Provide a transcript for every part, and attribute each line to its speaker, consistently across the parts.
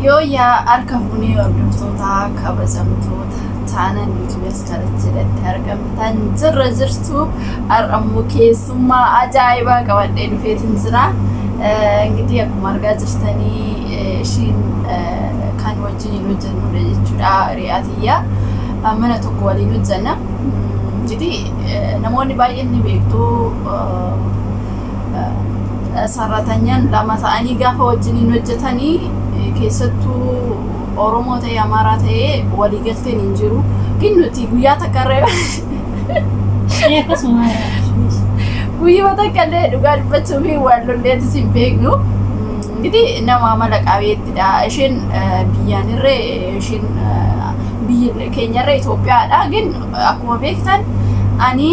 Speaker 1: Yoo yaa harka fuunee hordoftoota kabajamtoota taanan yuutuubas kanatti jedhatti argamtan jirra jirtu har'ammoo keessummaa ajaa'ibaa qabadhee dhufeetiin jira. Ingidihi akkuma argaa jirtanii ishiin kan wajjin hojjennudha jechuudha hiriyaa tiyya. Mana tokko waliin hojjenna. Ingidihi namoonni baay'een ni beektu sarratanyaan lama ta'anii gaafa wajjiniin hojjetanii keessattuu Oromoo ta'ee Amaaraa ta'ee waliigalteen hin jiru. Gin nuti guyyaa takka irra
Speaker 2: Akkasuma
Speaker 1: guyyaa takka illee dhugaa dubbachuu fi waan lolleetis hin beeknu. Ingidihi nama amala qabeettidha. Isheen biyyaan irree isheen biyya keenyarra Itoophiyaadha. Gin akkuma beektan ani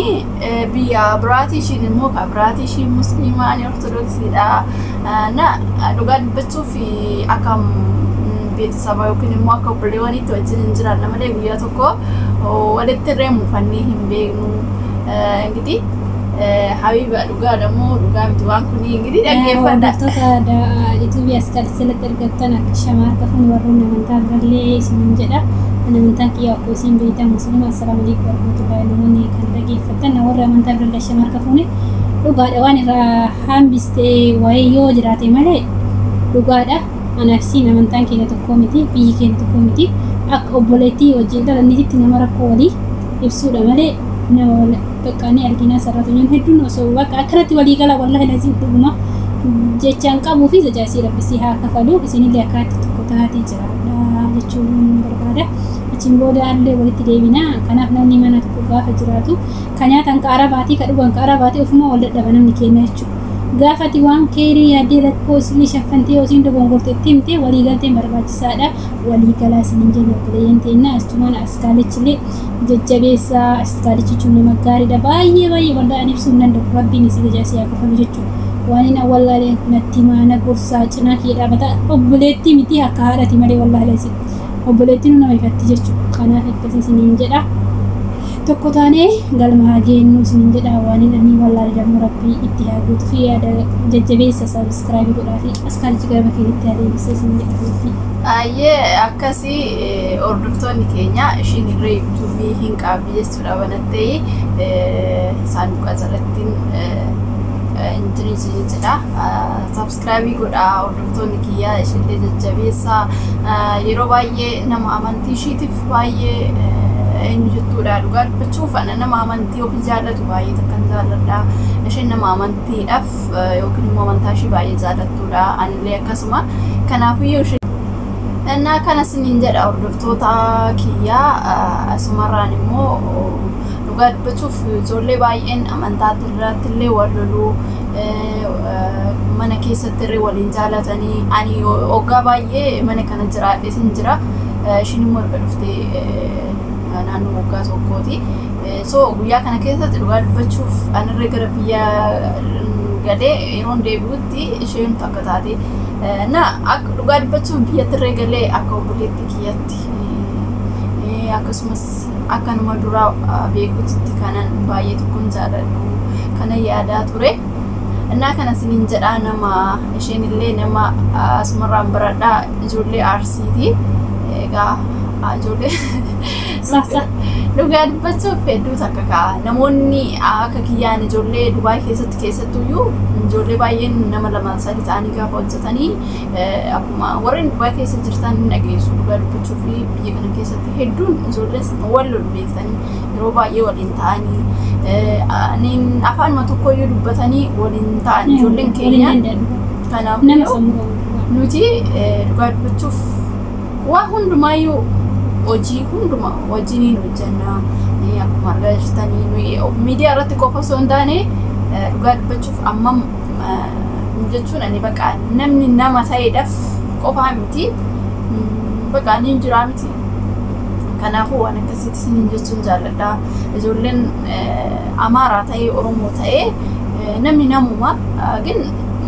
Speaker 1: biyya biraati ishiin immoo kan biraati ishiin musliimaa ani ortodoksiidha. Na dhugaa dubbachuuf akka beeksisaba yookiin immoo akka obboleewwaniitti wajjin hin jiraanna malee guyyaa tokko walitti irree muufannee hin beeknu. Ingidihi Habiba dhugaadha moo dhugaa miti waan kuni ingidihi dhaggeeffadha.
Speaker 2: Hordoftoota yuutuubii as kalatti argattan akka shamaa harka fuuni warroonni amantaa birallee isiniin jedha. Amantaan kiyya akkuma isin beektan musliima. Assalaamu alaikum warahmatullahi. Namoonni kan dhaggeeffattan warri amantaa birallee shama harka fuuni dhugaadha waan irraa hambistee wayii yoo jiraate malee dhugaadha. Anaaf isiin amantaan keenya tokko miti, biyyi keenya tokko miti. Akka obboleettii wajjin dhalanneetitti nama rakkoo walii ibsuudha malee nama wal bakka ni argina sarratuun hedduun osoo bakka akkanatti walii gala wallahi laziin dhuguma jechaan qabuu fi jajaasii rabbisii haa kafalu isinillee akkanatti tokko taatee jiraadha jechuun barbaada. Achiin booda illee walitti deebina. Kanaaf namni mana tokko gaafa jiraatu ka nyaatan ka arabaatii ka dhugan ka arabaatii ofuma wal dadhaba namni kenna jechuudha. Gaafati waan keerii yaaddee rakkoo isinii shaffantee yoo isin dogongorte itti himte walii galteen barbaachisaadha. Walii galaa isiniin jenna obboleeyyan teenya astumaan askaalichillee jajjabeessaa askaalichi jechuun nama gaariidha. Baay'ee baay'ee waldaa ani ibsuu hin danda'u. Rabbiin isii tajaajila haa kafalu jechuudha. Waan hin awwallaalee natti himaa na gorsaa cinaa kee dhaabata obboleettii miti akka haadhati malee wallaahi lasi. Obboleettiin nama ifatti jechuudha. Kanaaf akkasii isiniin jedha. Tokko taanee galma haa geenyu isiniin jedha waan hin ani wallaalee dammoo rabbii itti haa guutuu fi yaada jajjabeessa sabiskiraayibii godhaa fi askaalichi gara bakkeetti haa deebisee isiniin jedha.
Speaker 1: Ayyee akkasii hordoftoonni keenya ishiin irree yuutuubii hin qabdi jechuudha banattee saanduqa jalattiin intinii jedha. Sabskraayibii godhaa hordoftoonni kiyyaa ishillee jajjabeessaa yeroo baay'ee nama amantii ishiitiif baay'ee eenyu jettuudha dhugaa dubbachuuf ana nama amantii ofii jaallatu baay'ee takkan jaalladha. Isheen nama amantiidhaaf yookiin immoo amantaa ishii baay'ee jaallattuudha. Anillee akkasuma kanaafiyyuu ishee እና kana isiniin jedha hordoftoota kiyyaa asumarraan immoo dhugaa dubbachuuf ijoollee baay'een amantaa irratti illee wal loluu mana keessatti illee waliin jaalatanii ani waggaa baay'ee mana kana jiraadheetin jira. Ishiin immoo erga dhuftee naannoo waggaa tokkooti. So guyyaa kana keessatti dhugaa dubbachuuf anirree gara biyya galee yeroon deebi'utti isheen takka taate na akka dhugaa dubbachuuf biyyatti galee akka obboleettii kiyyatti akkasumas akka nama duraa beekutti kanan baay'ee tokkoon jaaladhu kana yaadaa ture. Innaa kana isiniin jedhaa nama isheen illee nama asumarraan baradhaa ijoollee Arsiiti. Egaa ijoollee dhugaa dubbachuuf hedduu takka ka'a. Namoonni akka kiyyaan ijoollee Dubaay keessatti keessattuyyuu ijoollee baay'een nama lama sadi ta'anii gaafa hojjetanii akkuma warreen Dubaay keessa jirtan ni dhageessu dhugaa dubbachuu fi biyya kana keessatti hedduun ijoolleen wal lolu beektanii yeroo baay'ee waliin ta'anii afaanuma tokkoyyuu dubbatanii waliin ta'an ijoolleen keenya. Kanaaf nuti dhugaa dubbachuuf waa hundumaayyuu hojii hunduma wajjiniin hojjenna akkuma argaa jirtanii nuyi miidiyaa irratti qofa osoo hin taane dhugaa dubbachuuf ammam jechuun ani baqa namni nama ta'eedhaaf qofaa miti baqa ni jiraa miti. Kanaafuu waan akkasitti isiniin jechuun jaalladha. Ijoolleen Amaaraa ta'ee Oromoo ta'ee namni namuma gin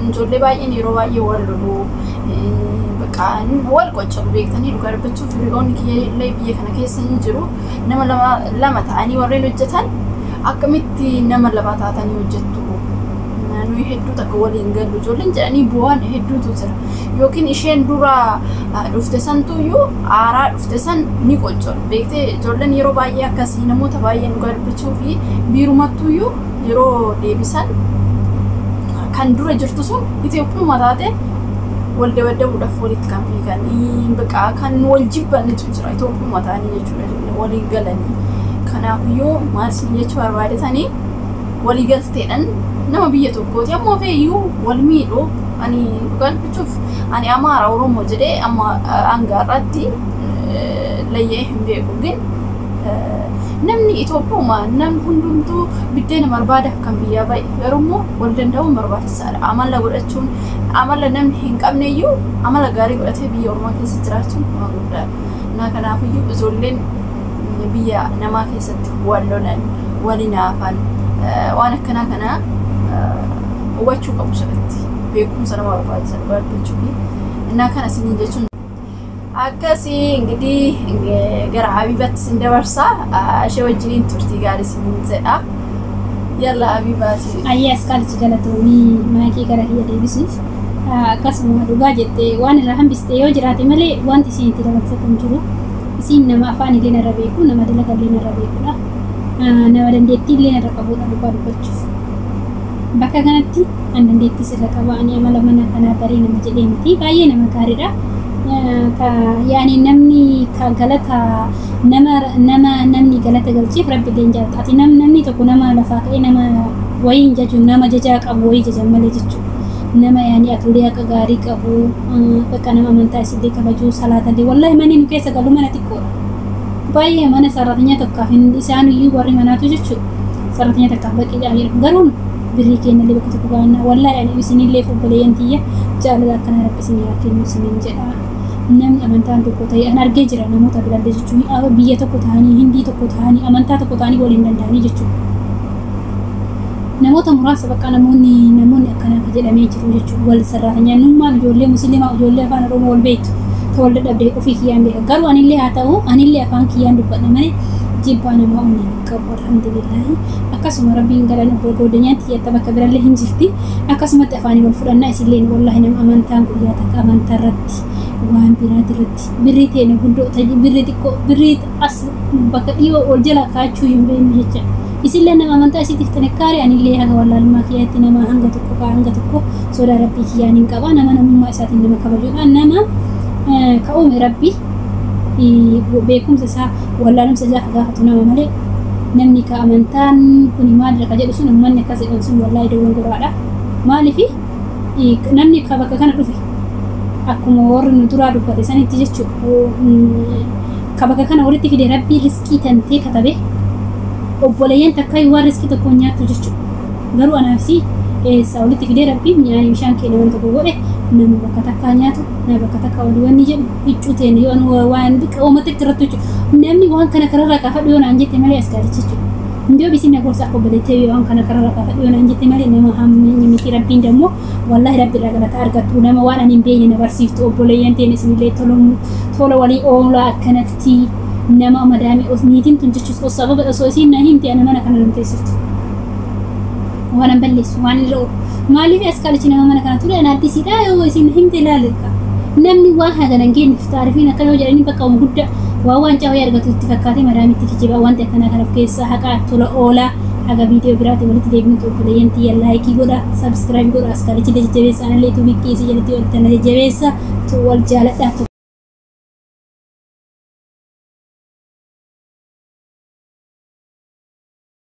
Speaker 1: ijoollee baay'een yeroo baay'ee wal lolu baqa wal qoccalu beektanii dhugaa dubbachuuf hiriyoonni kiyya illee biyya kana keessa hin jiru. Nama lama ta'anii warreen hojjetan akkamitti nama lama taatanii hojjettu? Nuyi hedduu takka waliin gallu ijoolleen jedhanii bu'aan hedduutu jira. Yookiin isheen dura Dhufte santuyyuu aaraa dhufte san ni qolcholu. Beektee ijoolleen yeroo baay'ee akkasii namoota baay'ee dhugaa dubbachuu fi biirumattuyyuu yeroo deebisan kan dura jirtu sun Itoophiyaa taate wal dabaddabuudhaaf walitti kan fiiganii baqa kan wal jibbanitu jira Itoophiyaa ta'anii jechuudha ijoollee walii galanii. Kanaafiyyuu maal isin jechuu barbaadetanii walii galteedhaan nama biyya tokkooti ammoo feeyyuu wal miidhuu ani dhugaa dubbachuuf ani Amaara Oromoo jedhee amma hangaarratti layyee hin beeku gin namni Itoophiyaa namni hundumtuu biddeena barbaada kan biyyaa ba'e garuu immoo wal danda'uun barbaachisaadha. Amala godhachuun amala namni hin qabne iyyuu amala gaarii godhatee biyya ormaa keessa jiraachuun waan guddaadha. Na kanaafiyyuu ijoolleen biyya namaa keessatti wal lolan wal hinaafan waan akkanaa kana hubachuu qabu sirriitti beekumsa nama barbaachisa dhugaa dubbachuu fi innaa kana isiniin jechuun akkasii እንግዲህ gara Habiibatti isin dabarsa ishee wajjiniin turtii gaarii isiniin jedha. Yalla Habiibaati.
Speaker 2: Ayyee askaalichi galatoomii maakii gara kiyya deebisuuf akkasuma dhugaa jettee waan irraa hambiste yoo jiraate malee wanti isiin itti dabarsatu hin jiru. Isiin nama afaan illee narra beeku, nama dalaga illee narra beekudha. Nama dandeettii illee narra qabudha dhugaa dubbachuuf. Bakka kanatti an dandeettii sirra qaba ani amala mana kanaa barii nama jedhee miti baay'ee nama gaariidha. Yaani namni ka galata nama nama namni galata galcheef rabbi illee hin jaalatu. Ati namni tokko nama lafaa ka'ee nama wayii hin jaju nama jajaa qabu wayii jajan malee jechuudha. Nama yaani atulee akka gaarii qabu bakka nama amantaa isillee kabaju salaatallee wallahi manni nu keessa galu mana xiqqoodha. Baay'ee mana sararatinyaa tokkaaf isaan iyyuu warri manaatu jechuudha. Sararatinyaa tokkaaf baqiidhaan jedhamu garuu birrii keenyallee bakka tokko gahanna wallahi ani isinillee obboleeyyan tiyya jaalala akkanaa rabbi isinii haa kennu isiniin jedha. Namni amantaan tokko ta'e an argee jira namoota biraallee jechuun biyya tokko ta'anii hindii tokko ta'anii amantaa tokko ta'anii waliin danda'anii jechuudha. Namoota muraasa bakka namoonni akkanaa ka jedhamee jiru jechuudha wal sarraatanyannummaan ijoollee musliimaa ijoollee afaan oromoo wal beektu wal dadhabdee ofii kiyyaan beeka garuu anillee haa ta'u anillee afaan kiyyaan dubbadha malee jibbaa namaa onneen hin qabu alhamdulillahi akkasuma rabbiin galan obbo Godanyaan xiyyatta bakka birallee hin jirti akkasumatti afaanii wal fudhannaa isilleen wallahi nama amantaan guyyaa takka amantaa irratti waan biraati irratti birrii teene guddoo birrii xiqqoo birrii as bakka dhiyoo ol jala kaachuu hin beeknu jecha isillee nama amantaa isiitiif xinikaare anillee haga wallaalummaa kiyyaatti nama hanga tokko kaa hanga tokko sodaa rabbii kiyyaan hin qaba nama namummaa isaatiin nama kabajuudha nama ka uume rabbi beekumsa isaa wallaalumsa isaa ka gaafatu nama malee namni ka amantaan kun maalidha ka jedhu sun uummanni akkas jedhan sun wallaahi dogongoraadha. Maaliif namni ka bakka kana dhufe akkuma warri nu duraa dubbate sanitti jechuudha ka bakka kana walitti fide rabbii riskii tantee katabe obboleeyyan takka waan riskii tokko nyaattu jechuudha. Garuu anaafsi eessa walitti fidee rabbiin nyaanni bishaan keenya waan tokko godhe nama bakka takkaa nyaatu nama bakka takkaa walii wanni jedhu huccuu teenne yoo waan xiqqaa uummata irratti jechuudha. Namni waan kana kararraa kaafadhu yoo naan jette malee as gaaricha jechuudha. Indoo bisin na gorsa akka obboleettee waan kana kararraa kaafadhu yoo naan jette malee nama hamni miti rabbiin dammoo wallahi rabbi irraa galata argattu nama waan ani hin beekne na barsiiftu obboleeyyan teenne isinillee tola walii oolaa akkanatti nama madaame niitiin tun jechuus osoo sababa osoo isiin na himte ana mana kana nan teessiftu. Waan an balleessu waan irra oolu maaliif as kaalichi nama mana kana ture ana addisiidha yoo isin himte ilaalika namni waan hagana hin geenyeef taarifiin akkana yoo jedhanii bakka waan guddaa waan waancaa wayii argatu itti fakkaatee madaamitti kijiba wanti akkanaa kana of keessaa haqaa tola oolaa haga viidiyoo biraatti walitti deebinutu obboleeyyan tiyya laayikii godha sabskiraayib godha as kaalichi jajjabeessa anallee tuubii keessi jalatti wal tana jajjabeessa wal jaaladhaa.